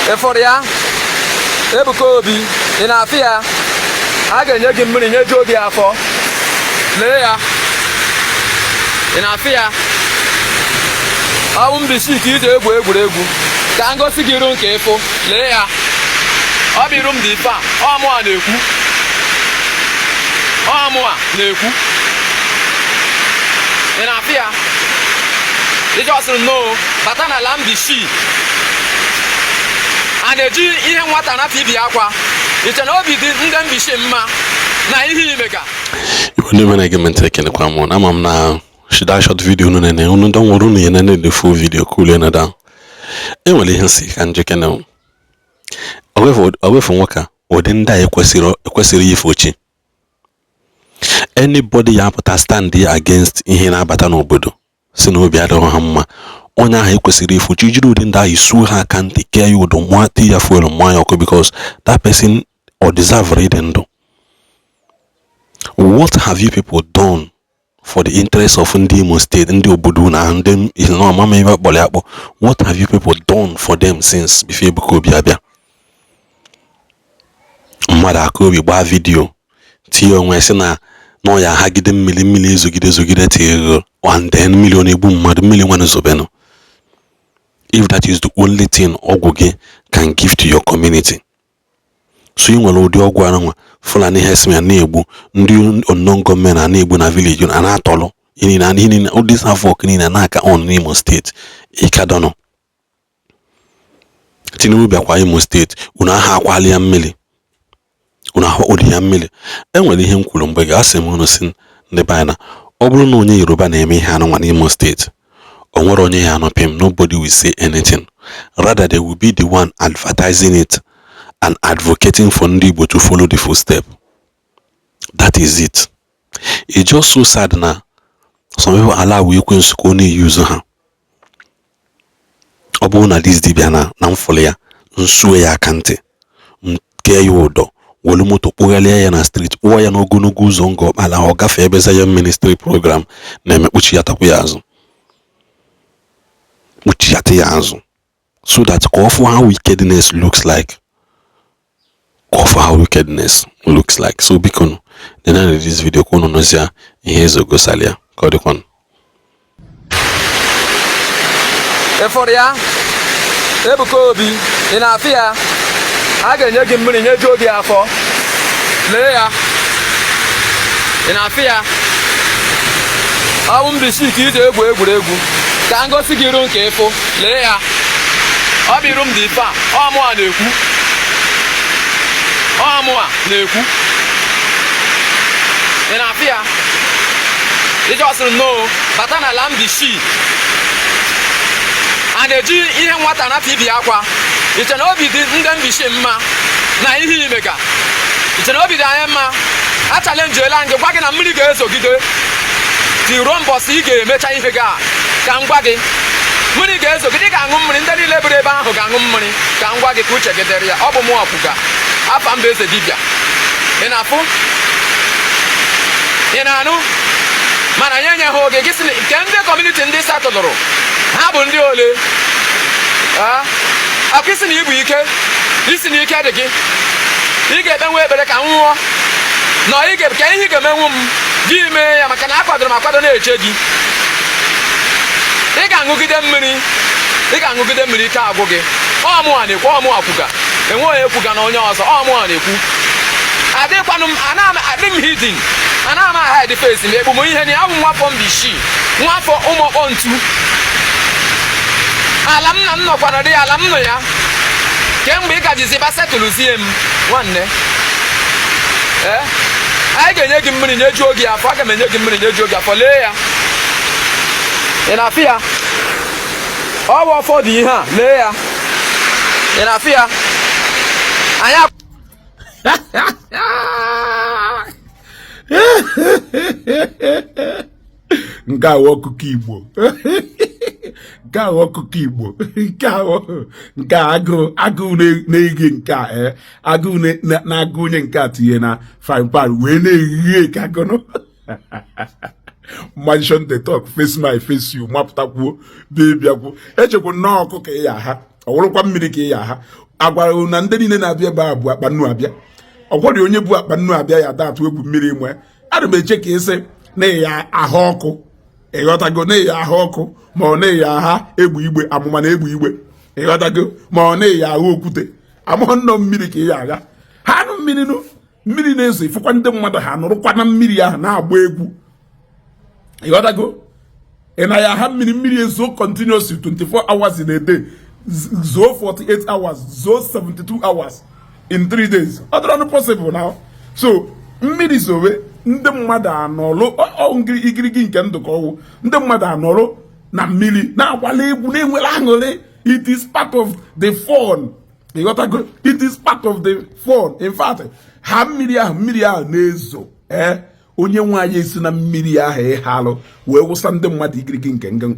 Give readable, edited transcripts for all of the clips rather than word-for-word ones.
Ị fụrụ ya? Ebuka Obi, ị na-afụ ya? A ga-enye gị mmiri nyejuo gị afọ. Lee ya, ị na-afụ ya? Ọ bụ Mbishi ka iji egwu egwuregwu. Ka m gosi gị iru nke ịfụ. Lee ya, ọ bụ iru m dị ife a. Ọ mụa na-ekwu, ọ mụa na-ekwu. Ị na-afụ ya? Ije ọsịrị no bata n'ala Mbishi a na-eji ihe nwata nata ibi akwa. Iche na obi dị ndị Mbishi mma na ihe imega? Igbo ndị mere gị ntị, ekenekwa m. Na ama m na shida short video unu nene, unu ndị nwere unu ya nene the full video cool na down. Enwere ihe nsị ka njikene ọwefu nwoke a, ụdị ndị a ekwesịrị ife ochi. Anybody ya apụta stand ya against ihe na-abata n'obodo, si na obi adịghị ha mma, onye ahụ ekwesịrị ife ochi. Jiri ụdị ndị ahụ isuo ha aka ntị, kee ya ụdọ, mụọ ti ya fuel, mụọ ya ọkụ, because that person or deserve ịdị ndụ. What have you people done for the interest of ndị Imo State, ndị obodo na ndị ọmama ebe akpọrọ ya akpọ? What have you people done for them since before Ebuka Obi abịa? Mmadụ aka obi gbaa video tinye onwe sị na na ya hagide mmiri, mmiri ezogide ezogide till and then mmiri ọ na-egbu mmadụ, mmiri nwanne zobenụ. If that is the only thing ọgwụ gị can give to your community, so ị nwere ụdị ọgwụ anụnwa Fulani herdsmen na-egbu ndị unknown gunmen a na-egbu na village a na-atọlụ ihe niile, ihe niile, all this havoc niile na-aka on n'Imo State. Ịkadọnụ Tinubu bịakwa Imo State, unu aha akwali ya mmiri, unu ahụ ya mmiri. Enwere ihe m kwuru mgbe ga asị m unu si ndị be anyị na ọ bụrụ na onye Yoruba na-eme ihe anụnwa n'Imo State, o nwere onye ya anọpịm. Nobody will say anything. Rather, they will be the one advertising it and advocating for ndị Igbo to follow the footstep. That is it. It's just so sad na some people allow ekwensu ka ọ na-eyuzu ha. Ọ bụrụ na this dibịa na mfụlụ ya, nsue ya aka ntị, m kee ya ụdọ, welu moto kpụgharịa ya na street, kpụọ ya n'ogologo ụzọ nga ọkpala, ọ gafee ebe Zion Ministry program na-eme, kpuchi ya, takwu ya azụ, kpuchiyata ya azụ, so that ka ọ fụ how wickedness looks like, ka ọ fụ how wickedness looks like. So biko nụ, nenene this video ka unu nụzia ihe eze gosala ya ka ọ dịkwanụ. Ị fụrụ ya? Ebuka Obi, ị na-afụ ya? A ga-enye gị mmiri nyejuo gị afọ. Lee ya, ị na-afụ ya? Ọ bụ Mbishi ka iji egwu egwuregwu. Ka m gosi gị iru nke ịfụ. Lee ya, ọ bụ iru m dị ife a. Ọ mụa na-ekwu, ọ mụa na-ekwu. Ị na-afụ ya? Ije ọsịrị no bata n'ala Mbishi a na-eji ihe nwata nata ibi akwa. Iche na obi dị ndị Mbishi mma na ihe imega? Iche na obi dị anyị mma? A challengeela gị, gwa gị na mmiri ga-ezogide ti ruo mbọsị ị ga-emecha ihe gị a. Ka m gwa gị, mmiri ga-ezogide, ị ga-aṅụ mmiri. Ndị niile biri ebe ahụ ga-aṅụ mmiri. Ka m gwa gị, ka uche gị dịrị ya. Ọ bụ mụ ọkwuga afa mba eze dibịa. Ị na-afụ? Ị na-anụ? Mana nye nye ha oge gị sị nke ndị community ndị settlụrụ ha bụ ndị ole akwa isi na ibu ike isi na ike dị gị. Ị ga-ekpe nwe ekpere ka m nwụọ na ị ga ka ihe ị ga-emenwu m gị mee ya, maka na akwadoro m akwado na-eche gị. Ị ga-aṅụgide mmiri, ị ga-aṅụgide mmiri, ike agwụ gị. Ọmụa na-ekwu, ọmụa kwuga, enwe onye kwuga na onye ọzọ. Ọmụa na-ekwu. Adịkwanụ m ana m adị m hidden, ana m hide face m. Ekpu m ihe na abụ m nwafọ Mbishi, nwafọ ụmụọkpọ ntu. Ala m na m nọkwana dị ala m nọ ya kemgbe ị gajizi ba settlụzie m. Nwanne, ee, anyị ga-enye gị mmiri nyejuo gị afọ. Aga m enye gị mmiri nyejuo gị afọ. Lee ya, ị na-afụ ya? Ọ bụ ọfọ dị ihe a. Lee ya, ị na-afụ ya? Anyị Nke a wụ ọkụkọ Igbo, nke a wụ ọkụkọ Igbo, nke a wụ nke a. Agụụ, agụụ na-eghe nke a, ee, agụụ na-agụ onye nke a tinye na frying pan wee na-eghe ka agụnụ. Mansion the talk, face my face you, mapụtakwuo bịakwu echekwa nnọọ ọkụ ka ị ya ha, ọ wụrụkwa mmiri ka ị ya ha. Agwara na ndị niile na-abịa ebe a bụ akpa nnu abịa. Ọgwọrị onye bụ akpa nnu abịa ya da atụ egwu mmiri nwee. Ana m eche ka ịsị na ya ahụ ọkụ, ịghọtago, na ya ahụ ọkụ, ma ọ na-eyi agha egbe igbe, amụma na egbe igbe, ịghọtago, ma ọ na-eyi ahụ okwute, amụọ nnọọ mmiri ka ị ya agha ha anụ mmiri nụ. Mmiri na-ezo, ifụkwa ndị mmadụ ha nụrụkwa na mmiri ahụ na-agba egwu, ịghọtago. Ị na ya ha mmiri, mmiri ezo continuously 24 hours in a day, zoo 48 hours, zoo 72 hours in 3 days. Ọ dịrọ possible now. So mmiri zowe, ndị mmadụ anọlụ igirigi nke ndụ ka ọwụ. Ndị mmadụ anọlụ na mmiri na-agbali egwu, na-enwere aṅụrị. It is part of the fun, ịghọtago. It is part of the fun. In fact, ha mmiri ahụ, mmiri ahụ na-ezo, ee, onye nwe anyị esi na mmiri ahụ ịhalụ wee wụsa ndị mmadụ igirigi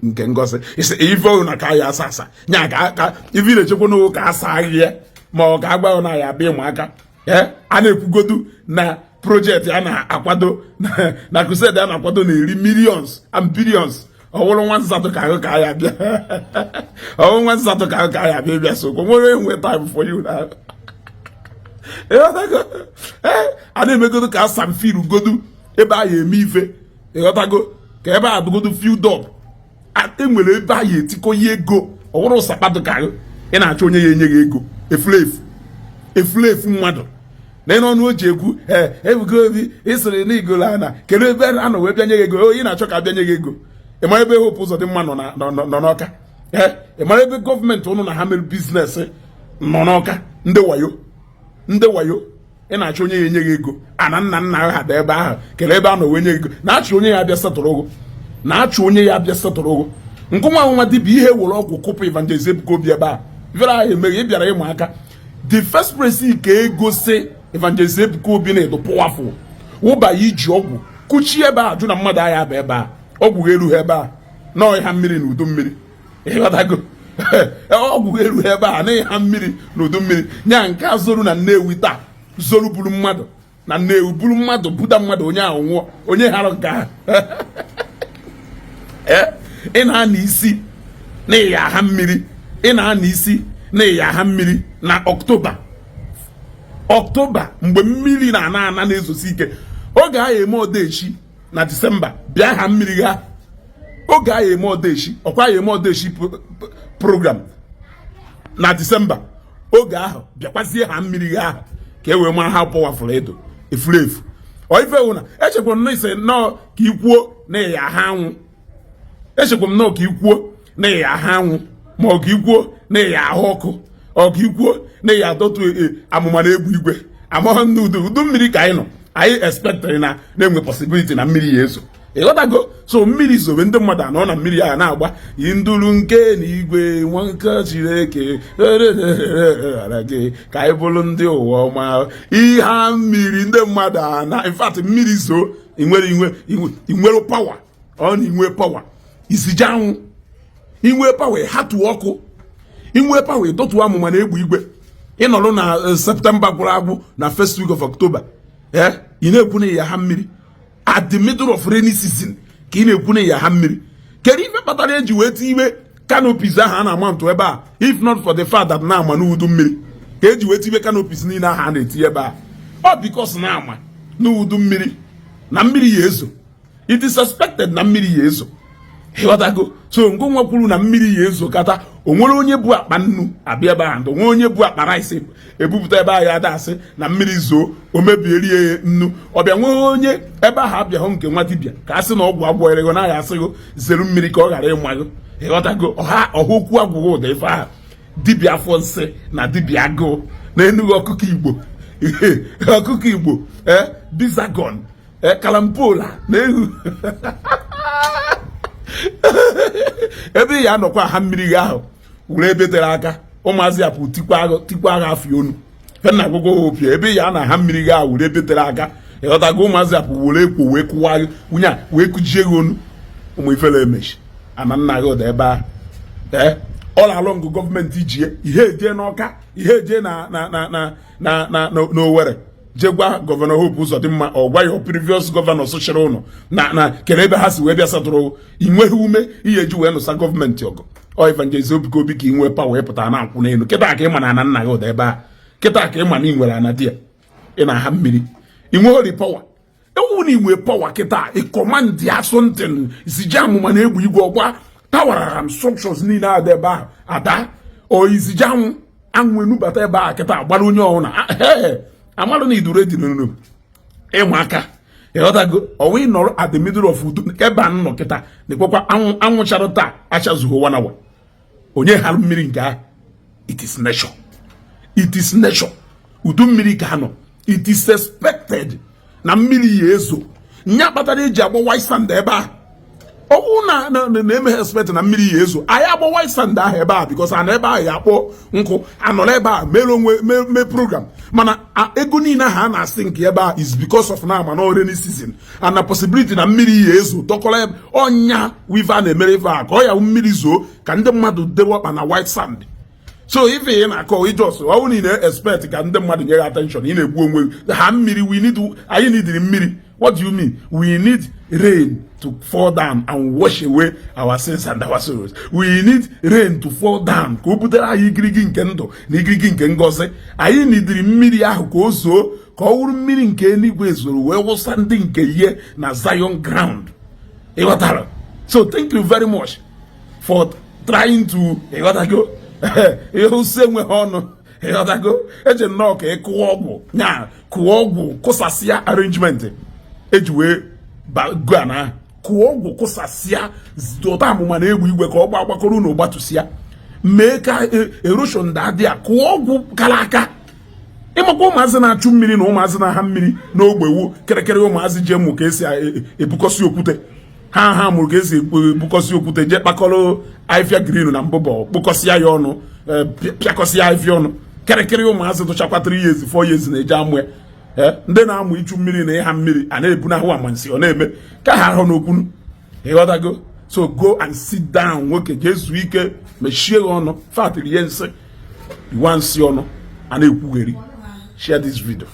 nke ngozi. Isi ife ọhụrụ na ka ya asa asa nya ka ife na-echekwa n'oge ka asa ahịhịa, ma ọ ka agba na ya abịa ịma aka. Ee, a na-ekwugodu na project a na-akwado na crusade a na-akwado na-eri millions and billions. Ọ wụrụ nwa nsatọ ka ahụ ka ya bịa, ọ wụrụ nwa nsatọ ka ahụ ka ya bịa ịbịa. So nwere enwe time for you na ịghọtago. Ee, a na-emegodo ka asamfiru godu ebe a ya eme ife, ịghọtago, ka ebe a dụgodo filled up. Enwere ebe a ya etikọ ya ego. Ọ wụrụ sapatụ ka ahụ ị na-achọ onye ya enye gị ego efulefu efulefu mmadụ na ịnụ ọnụ o ji ekwu. Ee, Ebuka Obi, ịsịrị na igolo ana, kedu ebe a nọ wee bịanye gị ego? Ị na-achọ ka a bịanye gị ego. Ị mara ebe Hope Uzodimma nọ nọ n'Ọka? Ee, ị mara ebe gọọmenti ụnụ na ha mere business nọ n'Ọka? Ndị wayo, ndị wayo. Ị na-achọ onye ya enye gị ego. Ana nna nna ha dị ebe ahụ, kere ebe a nọ wee nye gị ego. Na-achọ onye ya abịa setụrụ ụgwọ, na-achọ onye ya abịa setụrụ ụgwọ. Nkụ nwa nwa dibịa ihe were ọgwụ kụpụ Evangelist Ebuka Obi ebe a ifere ahụ emeghe. Ị bịara ịma aka the first place ka egosi Evangelist Ebuka Obi na-edo powerful wụba ya iji ọgwụ kụchie ebe a, jụ na mmadụ agha aba ebe a. Ọgwụ ga-erughị ebe a nọọ ha mmiri na udu mmiri, ịghọtago. Ọgwụ ga-erughị ebe a na ha mmiri na udu mmiri nya nke a zoru na Nnewi taa, zoru buru mmadụ na Nnewi, buru mmadụ, buda mmadụ, onye ahụ nwụọ. Onye hara nke ahụ, ị na-ana isi na ịya aha mmiri, ị na-ana isi na ịya aha mmiri na Ọktoba, Ọktoba, mgbe mmiri na-ana ana na-ezosi ike. Oge a eme odechi na Disemba, bịa ha mmiri ha. Oge a eme odechi, ọkwa ya eme odechi program na Disemba, oge ahụ bịakwazie ha mmiri ha ahụ ka e wee mara ha powerful edo efuru efu. Ọ ife wụ na echekwa m ise nnọọ ka ikwuo na ịya ha anwụ. Echekwa m nnọọ ka ikwuo na ịya ha anwụ, ma ọ ka ikwuo na ịya ahụ ọkụ, ọ ka ikwuo na ịya adọtụ amụma na egwu igwe amaghị ndị udu udu mmiri ka anyị nọ. Anyị expectịrị na na-enwe possibility na mmiri ya ezo, ịghọtago. So mmiri zobe, ndị mmadụ anọ na mmiri ahụ na-agba nduru nke na igwe nwoke Chineke gị ka anyị bụrụ ndị ụwa ọma. Ihe mmiri ndị mmadụ ana, in fact, mmiri zoo, inwere inwe inwere power. Ọ na inwe power isije anwụ, inwe power ịhatụ ọkụ, inwe power ịdọtụ amụma na egbe igwe. Ịnọrọ na September gwụrụ agwụ, na first week of October, ee, ị na-ekwu na ya ha mmiri at the middle of rainy season ka ị na-ekwu na ya ha mmiri. Kedu ife kpatara eji wee tinye iwe canopies ahụ a na-ama ntụ ebe a, if not for the fact that na-ama n'udu mmiri ka eji wee tinye canopies niile ahụ a na-etinye ebe a? Ọ because na-ama n'udu mmiri na mmiri ya ezo. It is suspected na mmiri ya ezo, ịghọtago. So ngụ nwa kwuru na mmiri ya ezo kata, o nwere onye bụ akpa nnu abịa ebe ahụ, onwe onye bụ akpa rice ebupụta ebe ahụ ya ada asị na mmiri zoo o mebierie nnu. Ọbịa nwee onye ebe ahụ abịahụ nke nwa dibịa ka a sị na ọgwụ agwọrịgo na ya asịgo zeru mmiri ka ọ ghara ịmago, ịghọtago. Ọha ọha okwu agwụghị ụda ife ahụ dibịa afọ nsị na dibịa agụụ na Enugu. Ọkụkọ Igbo, ọkụkọ Igbo, ee, bizagon, ee, kalampola na ehu ebe ya anọkwa ha mmiri ahụ were ebe tere aka. Ụmụazị ya pụ tikwa agha, tikwa agha afọ onu fena agwụgwọ opia ebe ya na ha mmiri ahụ were ebe tere aka, ịghọtago. Ụmụazị ya pụ were ekwo wee kụwa gị nwunye a wee kụjie gị onu. Ụmụ ifere emechi ana nna gị ụda ebe ahụ. Ee, ọ na-alụ ngụ gọọmenti ji ihe eje n'Ọka, ihe eje na na na na na na n'Owerri, jee gwa Governor Hope Uzodimma, ọ gwa ya previous governor sochiri ụnụ na na kere ebe ha si wee bịa satụrụ. Inweghị ume ihe eji wee nụsa gọọmenti ọgụ. Ọ Evangelist Ebuka Obi ka ị nwee power ịpụta na-akwụ n'elu. Kịta ka ị ma na ana nna gị ụda ebe a. Kịta ka ị ma na ị nwere ana di ya, ị na-aha mmiri, ị nweghị power. Ewu na inwe power kịta, ị command ya something, zije amụma na egbe igwe ọgba tawarara structures niile ada ebe ahụ ada, o izije anwụ, anwụ enubata ebe a kịta gbara onye ọbụla. Amalụ na idure dị n'unu ịma aka, ịghọtago? Ọwa ị nọrọ at the middle of udo ebe a nọ kịta na-ekwekwa anwụ. Anwụchara taa, achazughị 1 hour, onye hara mmiri nke ahụ. It is nature, it is nature. Udu mmiri ka nọ. It is expected na mmiri ya ezo. Nya kpatara eji agba white sand ebe a. Ọ bụrụ na na-emeghe expect na mmiri ya ezo, anyị agba white sand ahụ ebe a, because ana ebe ahụ ya akpọ nkụ, anọrọ ebe a mere onwe mee program. Mana ego niile ahụ a na-asị nke ebe a is because of na ama na rainy season and na possibility na mmiri ya ezo dọkọrọ ebe ọnya wive a na-emere ife a, ka ọ ya mmiri zoo, ka ndị mmadụ dewe ọkpa na white sand. So ife ị na-akọ ijos, ọ bụrụ na ị na-expect ka ndị mmadụ nye gị attention, ị na-egbu onwe gị. Ha mmiri, we need, anyị neediri mmiri. What do you mean? We need rain to fall down and wash away our sins and our sorrows. We need rain to fall down ka o butere anyị igirigi nke ndụ na igirigi nke ngọzi. Anyị nidiri mmiri ahụ ka o zoo, ka ọ wụrụ mmiri nke eluigwe zoro wee wụsa ndị nke ihe na Zion ground, ịghọtara? So thank you very much for trying to, ịghọtago, ihe osi enweghị ọnụ, ịghọtago? Eji nnọọ ka ị kụọ ọgwụ nya, kụọ ọgwụ kụsasịa arrangement eji wee go na kụọ ọgwụ kụsasịa, dụta amụma na egbe igwe ka ọ gba agbakọrọ na gbatusịa, mee ka erosion da-adị a. Kụọ ọgwụ kara aka. Ịmakwa ụmụazị na-achụ mmiri na ụmụazị na-aha mmiri n'ogbewu kịrịkịrị, ụmụazị ji emu ka esi ebukọsị okwute. Ha mụrụ ka esi ebukọsị okwute, jee kpakọrọ ahịfịa green na mbụbọ, kpụkọsịa ya ọnụ, pịakọsịa ahịfịa ọnụ. Kịrịkịrị ụmụazị tụchakwa 3 years, 4 years na-eje amụ ya. Ndị na-amụ ịchụ mmiri na ịha mmiri a na-ebunahụ amansi, ọ na-eme ka ha ahụ n'okwu, ịghọtago? So go and sit down, nwoke, jee zuo ike, mechie gị ọnụ fatiri ihe nsị iwa nsị ọnụ a na-ekwugheri. Share this video.